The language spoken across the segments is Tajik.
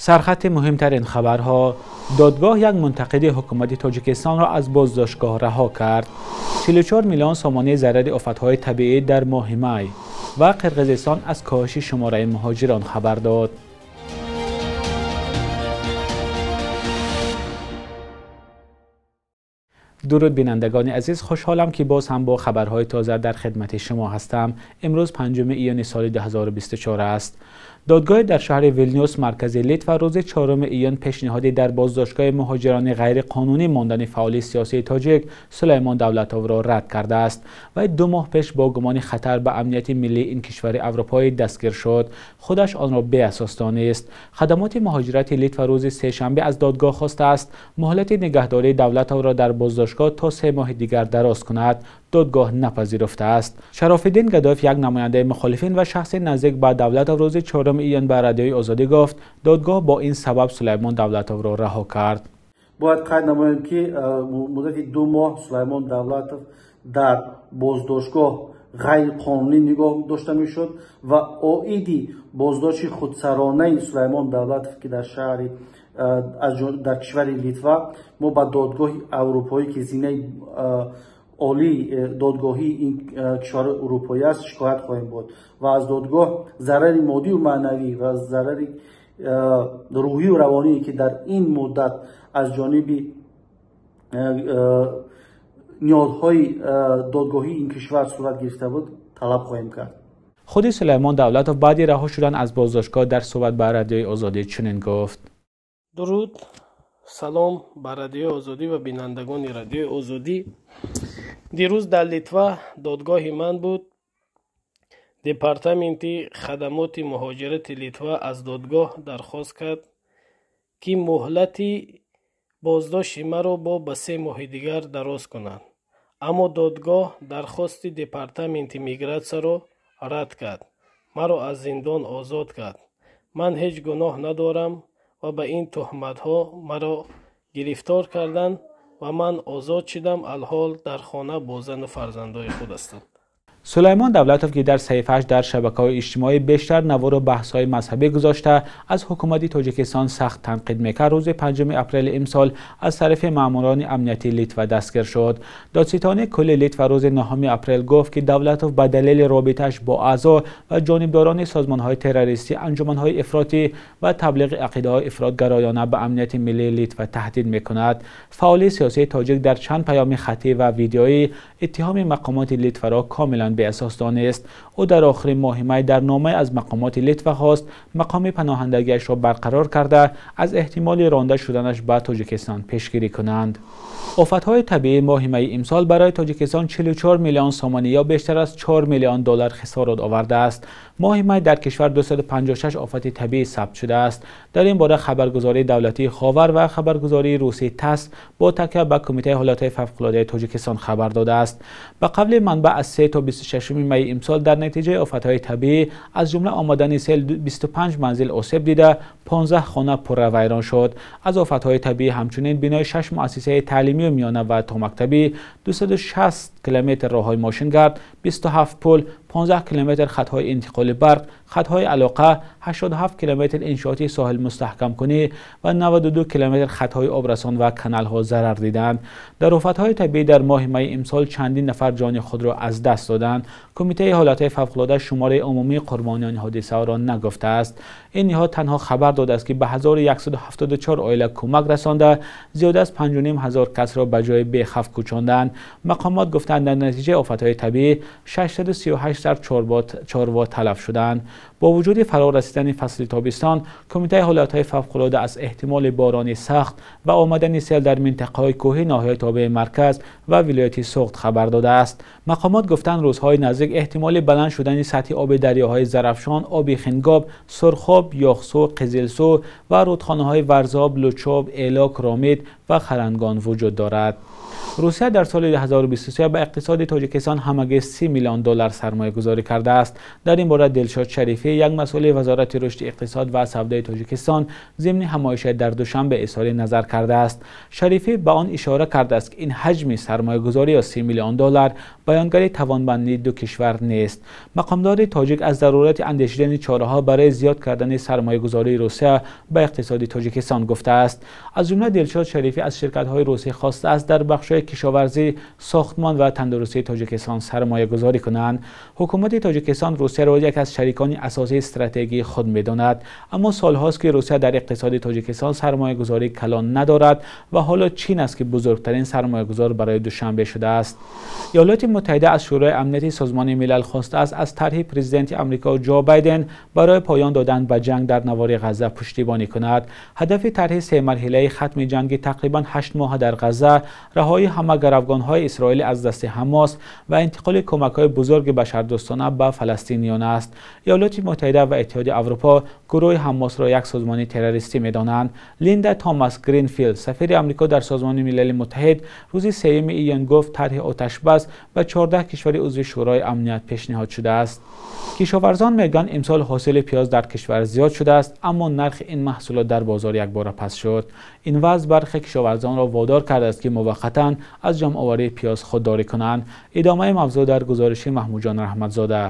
Сархати муҳимтарин хабарҳо. Додгоҳ як мунтақиди ҳукумати Тоҷикистонро аз боздоштгоҳ раҳо кард. 44 миллион сомонии зарари офатҳои табиӣ дар моҳи май ва Қирғизистон аз коҳиши шумораи муҳоҷирон хабар дод. Дуруд бинандагони азиз, хушҳолам ки боз ҳам бо хабарҳои тоза дар хидмати шумо ҳастам. Имрӯз 5 июни соли 2024 аст. Додгоҳ дар шаҳри Вилнюс, маркази Литва, рӯзи 4 июн пешниҳоди дар боздоштгоҳи муҳоҷирони ғайриқонунӣ мондани фаъоли сиёсии тоҷик Сулаймон Давлатовро рад кардааст. Вай 2 моҳ пеш бо гумони хатар ба амнияти миллии ин кишвари аврупоӣ дастгир шуд. Худаш онро беасос донист. Хадамоти муҳоҷирати Литва рӯзи сешанбе аз додгоҳ хостааст муҳлати нигаҳдории Давлатовро дар боздоштгоҳ то 3 моҳи дигар дароз кунад. Додгоҳ напазируфтааст. Шарофиддин Гадоев, як намояндаи мухолифин ва шахси наздик ба Давлатов, рӯзи 4 июн ба Радиои Озодӣ гуфт додгоҳ бо ин сабаб Сулаймон Давлатовро раҳо кард. Бояд қайд намоем, ки муддати 2 моҳ Сулаймон Давлатов дар боздоштгоҳ ғайриқонунӣ нигоҳ дошта мешуд ва оиди боздошти худсаронаи Сулаймон Давлатов, ки дар шаҳри дар кишвари Литва, мо ба додгоҳи аврупоӣ, ки зинаи олии додгоҳии ин кишварҳои урупоӣ аст, шикоят хоҳем бурд ва аз додгоҳ зарари моддию маънавӣ ва зарари рӯҳию равоние, ки дар ин муддат аз ҷониби ниҳодҳои додгоҳии ин кишвар сурат гирифта буд, талаб хоҳем кард. Худи Сулаймон Давлатов баъди раҳо шудан аз боздоштгоҳ дар суҳбат ба Радиои Озодӣ чунин гуфт: Дуруд, салом ба Радиои Озодӣ ва бинандагони Радиои Озодӣ. Дирӯз дар Литва додгоҳи ман буд. Департаменти хадамоти муҳоҷирати Литва аз додгоҳ дархост кард, ки муҳлати боздошти маро ба 3 моҳи дигар дароз кунанд. Аммо додгоҳ дархости департаменти мигратсияро рад кард. Маро аз зиндон озод кард. Ман ҳеҷ гуноҳ надорам ва ба ин туҳматҳо маро гирифтор карданд ва ман озод шудам. Алҳол дар хона бо зану фарзандои худ ҳастам. Сулаймон Давлатов, ки дар саҳифааш дар шабакаҳои иҷтимоӣ бештар навору баҳсҳои мазҳабӣ гузошта, аз ҳукумати Тоҷикистон сахт танқид мекард, рӯзи 5 апрели имсол аз тарафи маъмурони амнияти Литва дастгир шуд. Додситонии кулли Литва рӯзи 9 апрел гуфт, ки Давлатов ба далели робитааш бо аъзо ва ҷонибдорони созмонҳои террористӣ, анҷуманҳои ифротӣ ва таблиғи ақидаҳои ифротгароёна ба амнияти миллии Литва таҳдид мекунад. Фаъоли сиёсии тоҷик дар чанд паёми хаттӣ ва видеоӣ иттиҳоми мақомоти Литваро комилан беасос донист. Ӯ дар охири моҳи май дар номае аз мақомоти Литва хост мақоми паноҳандагиашро барқарор карда, аз эҳтимоли ронда шуданаш ба Тоҷикистон пешгирӣ кунанд. Офатҳои табиии моҳи майи имсол барои Тоҷикистон 44 миллион сомонӣ ё бештар аз 4 миллион доллар хисорот овардааст. Моҳи май дар кишвар 256 офати табиӣ сабт шудааст. Дар ин бора хабаргузории давлатии Ховар ва хабаргузории русии ТАСС бо такя ба Кумитаи ҳолатҳои фавқулодаи Тоҷикистон хабар додааст. Ба қавли манбаъ, аз 3 то 26 майи имсол дар натиҷаи офатҳои табиӣ, аз ҷумла омадани сел, 25 манзил осеб дида, 15 хона пурра вайрон шуд. Аз офатҳои табиӣ ҳамчунин бинои 6 муассисаи таълимию миёна ва томактабӣ, 260 километр роҳҳои мошингард, 27 пул, 15 километр хатҳои интиқоли барқ, хатҳои алоқа, 87 километр иншооти соҳил мустаҳкамкунӣ ва 92 километр хатҳои обрасон ва каналҳо зарар диданд. Дар офатҳои табиӣ дар моҳи майи имсол чандин нафар ҷони худро аз даст доданд. Кумитаи ҳолатҳои фавқулода шумораи умумии қурбониёни ҳодисаҳоро нагуфтааст. Ин ниҳод танҳо хабар додааст, ки ба 1174 оила кӯмак расонда, зиёда аз 5 500 касро ба ҷои бехавф кӯчонданд. Мақомот гуфтанд, дар натиҷаи офатҳои табиӣ 638 сар чорво талаф шуданд. Бо вуҷуди фаро расидани фасли тобистон, Кумитаи ҳолатҳои фавқулода аз эҳтимоли борони сахт ва омадани сел дар минтақаҳои кӯҳӣ ноҳияи тобеи марказ ва вилояти Суғд хабар додааст. Мақомот гуфтанд, рӯзҳои наздик эҳтимоли баланд шудани сатҳи оби дарёҳои Зарафшон, оби Хингоб, Сурхоб, Ёхсу, Қизилсу ва рудхонаҳои Варзоб, Лучоб, Элок, Ромид ва Харангон вуҷуд дорад. Русия дар соли 2023 ба иқтисоди Тоҷикистон ҳамагӣ 30 миллион доллар сармоягузорӣ сармоягузорӣ кардааст. Дар ин бора Дилшод Шарифӣ, як масъули Вазорати рушди иқтисод ва савдои Тоҷикистон, зимни ҳамоише дар Душанбе изҳори назар кардааст. Шарифӣ ба он ишора кардааст, ки ин ҳаҷми сармоягузорӣ ё $30 миллион баёнгари тавонмандии ду кишвар нест. Мақомдори тоҷик аз зарурати андешидани чораҳо барои зиёд кардани сармоягузории Русия ба иқтисоди Тоҷикистон гуфтааст. Аз ҷумла Дилшод Шарифӣ аз ширкатҳои русӣ хостааст дар бахшҳои кишоварзӣ, сохтмон ва тандурустии Тоҷикистон сармоягузорӣ кунанд. Ҳукумати Тоҷикистон Русияро яке аз шарикони асосии стратегии худ медонад, аммо солҳост, ки Русия дар иқтисоди Тоҷикистон сармоягузории калон надорад ва ҳоло Чин аст, ки бузургтарин сармоягузор барои Душанбе шудааст. Иёлоти Муттаҳида аз Шӯрои Амнияти Созмони Милал хостааст аз тарҳи президенти Амрико Ҷо Байден барои поён додан ба ҷанг дар навори Ғазза пуштибонӣ кунад. Ҳадафи тарҳи семарҳилаи хатми ҷанги тақрибан 8 моҳа дар Ғазза, раҳоии ҳама гаравгонҳои Исроил аз дасти Ҳамос ва интиқоли кӯмакҳои бузурги башардӯстона ба фаластиниён аст. Иёлоти Муттаҳида ва Иттиҳоди Аврупо гурӯҳи Ҳамосро як созмони террористӣ медонанд. Линда Томас Гринфилд, сафири Амрико дар Созмони Милали Муттаҳид, рӯзи 3 июн гуфт тарҳи оташбас ба 14 кишвари узви Шӯрои Амният пешниҳод шудааст. Кишоварзон мегӯянд имсол ҳосили пиёз дар кишвар зиёд шудааст, аммо нархи ин маҳсулот дар бозор якбора паст шуд. Ин вазъ бархе кишоварзонро водор кардааст, ки муваққатан аз ҷамъоварии пиёз худдорӣ кунанд. Идомаи мавзӯъ дар гузориши Маҳмудҷон Раҳматзода.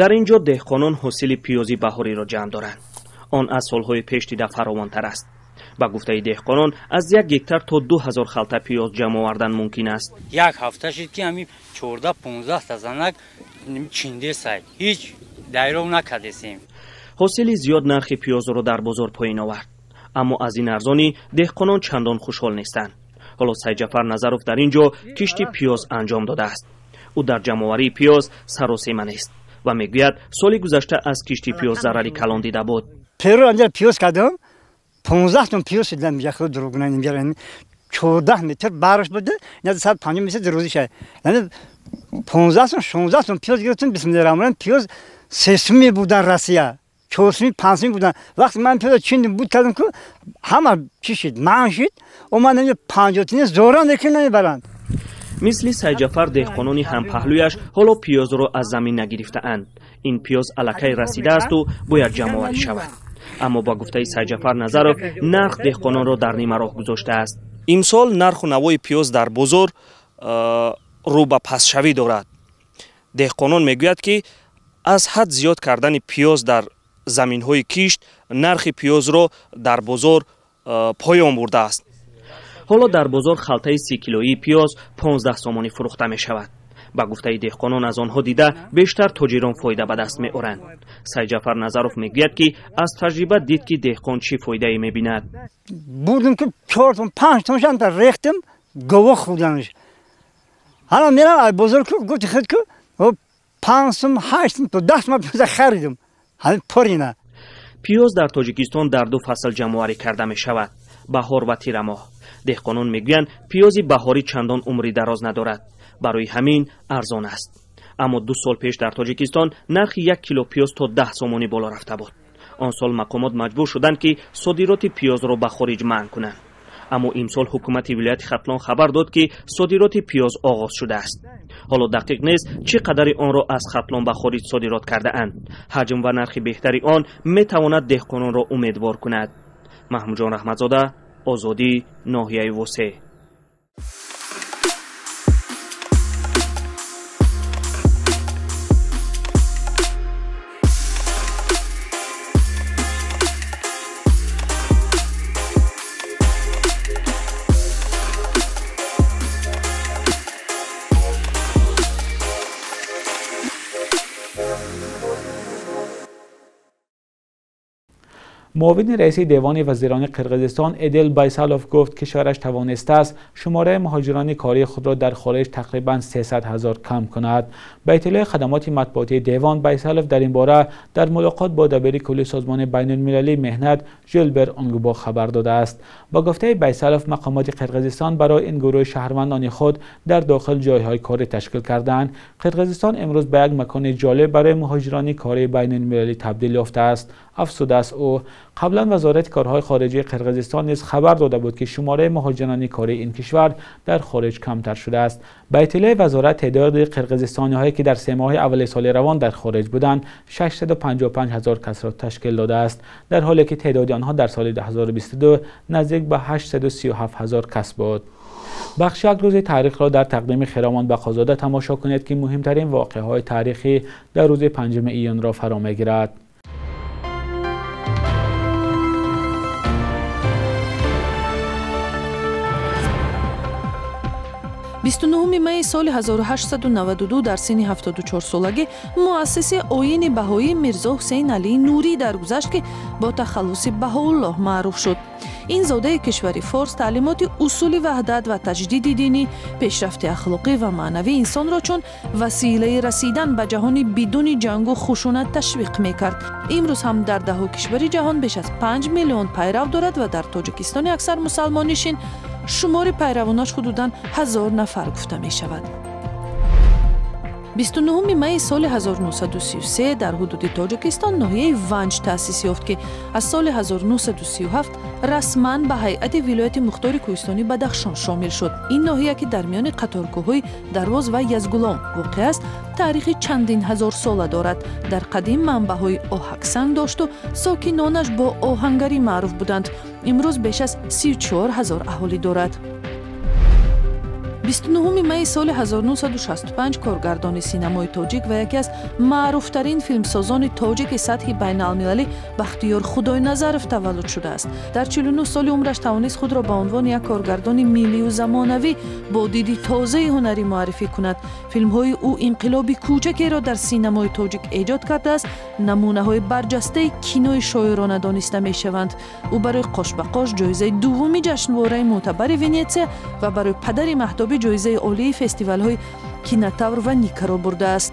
Дар ин ҷо деҳқонон ҳосили пиёзи баҳориро ҷамъ доранд. Он аз солҳои пеш дида фаровонтар аст. Ба гуфтаи деҳқонон аз 1 гектар то 2000 халта пиёз ҷамъ овардан мумкин аст. Як ҳафта шид, ки ҳамин 14-15 та занак чиндесай, ҳеҷ дайров накардесем. Ҳосили зиёд нархи пиёзро дар бозор поён овард, аммо аз ин арзонӣ деҳқонон чандон хушҳол нестанд. Ҳоло Сайҷафар Назаров дар ин ҷо кишти пиёз анҷом додааст. Ӯ дар ҷамъоварии пиёз саросема нест ва мегӯяд соли гузашта аз кишти пиёз зарари калон дида буд. Перо анҷа пиёз кардам, 15 тон пиёз шудам, яхо дурӯғ намегӯям, 14 метр барш буда, 150 метр дурӯзӣ шад. Яъне 15 тон, 16 тон пиёз гирифтам, бисмиллоҳир раҳмонир раҳим, пиёз 3 сум будан Россия, 4 сум, 5 сум будан. Вақте ман пиёз чиндим, буд кардам, ку ҳама чӣ шид, ман шид, омадам 50 тин зоран лекин намебаранд. Мисли Сайҷафар деҳқонони ҳампаҳлӯяш ҳоло пиёзро аз замин нагирифтаанд. Ин пиёз аллакай расидаасту бояд ҷамъоварӣ шавад. Аммо ба гуфтаи Сайҷафар Назаров нарх деҳқононро дар нимароҳ гузоштааст. Имсол нарху навои пиёз дар бозор рӯ ба пастшавӣ дорад. Деҳқонон мегӯяд, ки аз ҳад зиёд кардани пиёз дар заминҳои кишт нархи пиёзро дар бозор поён бурдааст. Ҳоло дар бозор халтаи 30 килоии пиёз 15 сомонӣ фурӯхта мешавад. Ба гуфтаи деҳқонон аз онҳо дида бештар тоҷирон фоида ба даст меоранд. Сайҷафар Назаров мегӯяд, ки аз таҷриба дид, ки деҳқон чӣ фоидае мебинад. Бурдам, ки 4 тон, 5 тон шанта рехтам, гово хӯрданаш. Ҳала мерам аз бозор, ку гуфти худ, ку 5 сум, 8 сум, 10 сум пиёза харидам. Ҳамин порина. Пиёз дар Тоҷикистон дар ду фасл ҷамъоварӣ карда мешавад: баҳор ва тирамоҳ. Деҳқонон мегӯянд пиёзи баҳорӣ чандон умри дароз надорад, барои ҳамин арзон аст. Аммо 2 сол пеш дар Тоҷикистон нархи 1 кило пиёз то 10 сомонӣ боло рафта буд. Он сол мақомот маҷбур шуданд, ки содироти пиёзро ба хориҷ манъ кунанд. Аммо имсол ҳукумати вилояти Хатлон хабар дод, ки содироти пиёз оғоз шудааст. Ҳоло дақиқ нест, чӣ қадари онро аз Хатлон ба хориҷ содирот кардаанд. Ҳаҷм ва нархи беҳтари он метавонад деҳқононро умедвор кунад. Маҳмудҷон Раҳматзода, Озодӣ, ноҳияи Восе. Муовини раиси Девони вазирони Қирғизистон Эдил Байсалов гуфт кишвараш тавонистааст шумораи муҳоҷирони кории худро дар хориҷ тақрибан 300 ҳазор кам кунад. Ба иттилои хадамоти матбуотии девон, Байсалов дар ин бора дар мулоқот бо дабири кулли Созмони байналмилалии меҳнат Жилбер Онгбо хабар додааст. Ба гуфтаи Байсалов, мақомоти Қирғизистон барои ин гурӯҳи шаҳрвандони худ дар дохил ҷойҳои корӣ ташкил карданд. Қирғизистон имрӯз ба як макони ҷолиб барои муҳоҷирони кории байналмилалӣ табдил ёфтааст, афзудааст ӯ. Қаблан Вазорати корҳои хориҷии Қирғизистон низ хабар дода буд, ки шумораи муҳоҷирони кории ин кишвар дар хориҷ камтар шудааст. Ба иттилои вазорат, теъдоди қирғизистониҳое ки дар 3 моҳи аввали соли равон дар хориҷ буданд 655 ҳазор касро ташкил додааст, дар ҳоле ки теъдоди онҳо дар соли 2022 наздик ба 837 ҳазор кас буд. Бахши як рӯзи таърихро дар тақдими Хиромон Бақозода тамошо кунед, ки муҳимтарин воқеаҳои таърихӣ дар рӯзи 5 июнро фаро мегирад. Бисту нуҳуми майи соли 1892 дар синни 74 солагӣ муассиси оини баҳоӣ Мирзо Ҳусейн Алии Нурӣ даргузашт, ки бо тахаллуси Баҳоуллоҳ маъруф шуд. Ин зодаи кишвари Форс таълимоти усули ваҳдат ва таҷдиди динӣ, пешрафти ахлоқӣ ва маънавии инсонро чун василаи расидан ба ҷаҳони бидуни ҷангу хушунат ташвиқ мекард. Имрӯз ҳам дар даҳу кишвари ҷаҳон беш аз 5 миллион пайрав дорад ва дар Тоҷикистони аксар мусалмоннишин шумори пайравонаш ҳудудан 1000 нафар гуфта мешавад. 29 майи соли 1933 дар ҳудуди Тоҷикистон ноҳияи Ванҷ таъсис ёфт, ки аз соли 1937 расман ба ҳайати вилояти мухтори кӯҳистони Бадахшон шомил шуд. Ин ноҳия, ки дар миёни қаторкӯҳҳои Дарвоз ва Язгулом воқеъ аст, таърихи чандин ҳазорсола дорад. Дар қадим манбаъҳои оҳаксанг дошту сокинонаш бо оҳангарӣ маъруф буданд. Имрӯз беш аз 34 ҳазор аҳолӣ дорад. 29 майи соли 1965 коргардони синамои тоҷик ва яке аз маъруфтарин филмсозони тоҷики сатҳи байналмилалӣ Бахтиёр Худойназаров таваллуд шудааст. Дар 49 соли умраш тавонист худро ба унвони як коргардони миллию замонавӣ бо диди тозаи ҳунарӣ муаррифӣ кунад. Филмҳои ӯ инқилоби кӯчакеро дар синамои тоҷик эҷод кардааст, намунаҳои барҷастаи кинои шоирона дониста мешаванд. Ӯ барои Қош ба қош ҷоизаи дуввуми ҷашнвораи мӯътабари Венетсия ва барои Падари маҳтобӣ ҷоизаи олии фестивалҳои Кинотавр ва Никаро бурдааст.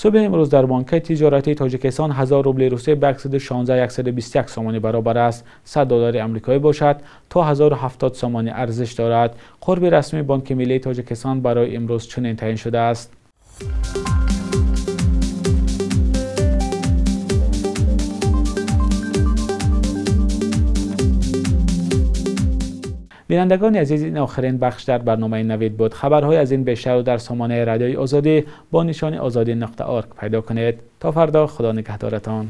Субҳи имрӯз дар бонкаи тиҷоратии Тоҷикистон 1000 рубли Русия ба 116-121 сомонӣ баробар аст. 100 доллари амрикоӣ бошад то 1070 сомонӣ арзиш дорад. Қурби расмии Бонки миллии Тоҷикистон барои имрӯз чунин таъин шудааст. Бинандагони азиз, ин охирин бахш дар барномаи Навид буд. Хабарҳои аз ин бештарро дар сомонаи Радиои Озодӣ бо нишони ozodi.org пайдо кунед. То фардо, Худо нигаҳдоратон.